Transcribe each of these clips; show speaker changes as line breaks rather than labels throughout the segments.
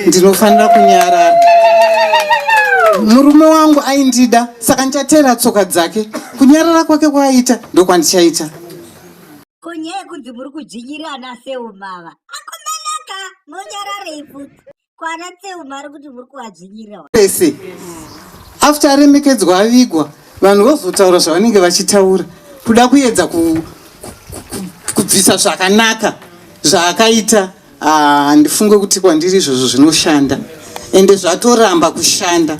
Ndinofanira kunyarara. Murume wangu aindida, saka ndichateera tsoka dzake. Kunyarara kwake kwaaita ndokwandichaita.
Ko nyaya yekunzi muri kudzvinyirira ana Seumava akomanaka monyararei futi ko ana Seuma ari kuti muri kuvadzvinyirira.
Pese after aremekedzwa avigwa, vanhu vozotaura zvavanenge vachitaura, kuda kuedza kubvisa zvakanaka zvaakaita. Handifunge kuti kwandiri izvozvo zvinoshanda, ende zvatoramba kushanda.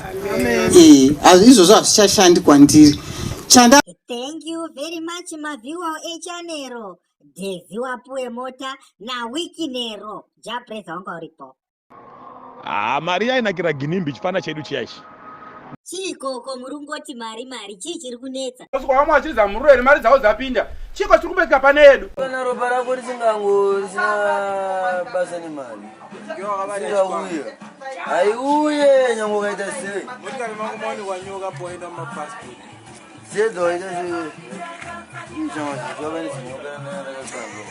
Izvozvo hazvichashandi kwandiri. Chanda.
Thank you very much maviewer echanero Dhezi wapuwe mota naWikinero Japreza wanga uripo.
Ah, mari yainakira Ginimbi chifana chedu chiya ichi.
Chiikoko muri kungoti mari mari, chii chiri kunetsa?
Kusvika vamwe vachiridza mururo here, mari dzavo dzapinda. Chiiko chiri kumboitika pane yedu?
Kana ropa rako risingango risina basa nemari isingauye haiuye nyange ukaita sei.
Motikari mangu mawanikwa nyoka poenda mumapassport.
Sedza waita sei? Chava nezinyoka rakakanga.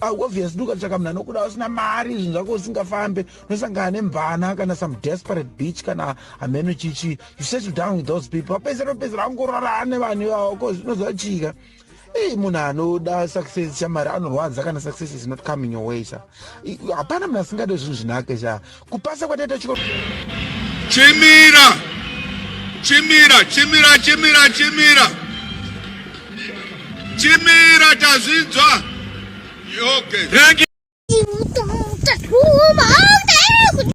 Ah, obviously ukatsvaka munhu anokuda usina mari, zvinhu zvako usingafambe, unosangana nemvana kana some desperate bitch kana hameno chichi. You settle down with those people, apesera pesera angorara nevanhu ivavo, cause unoziva chika ei munhu anoda success shamari anorwadza kana success is not coming your way sha. Hapana munhu asingade zvinhu zvinake sha. Kupasa kwataita chikoro.
Chimira, chimira, chimira, chimira, chimira, chimira, tazvinzwa. Okay.
Thank you.